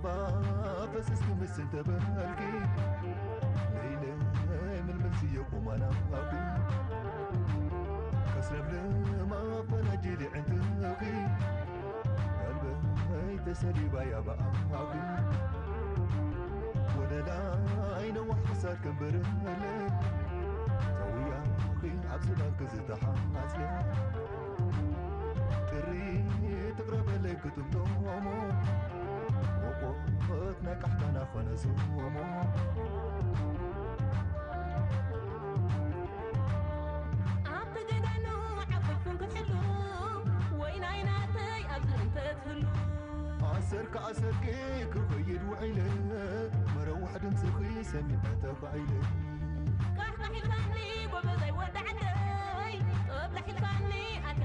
ፈስስ ክምስን ተበልኪ ለይለ ምልምል ስየ ቁማና ኣኺ ከስለምልም ኣፈናጅሊ ዕንትኺ ቀልበይ ተሰሊባ ያባኣኺ ወለላይ ነዋሕ ክሳድ ከንበረለ ተውያኺ ኣብ ዝባንኪ ዝተሓዝለ ጥሪ ትቕረበለይ ክጥምቶሞ ሞቆት ናይ ቃሕታና ኾነ ዞሞ ኣብቲ ገዳኑ ዓበይኩም ክትሕሉ ወይ ናይ ናተይ ኣብዚ እንተትህሉ ኣሰርካ ኣሰርኪ ክኸይድ ውዒለ መረዋሕ ድምፅኺ ሰሚዐ ተኻኢለ ቃሕቃሒልካኒ ጎበዛይ ወዲ ዓደይ ጥበብ ላሒልካኒ ኣቲ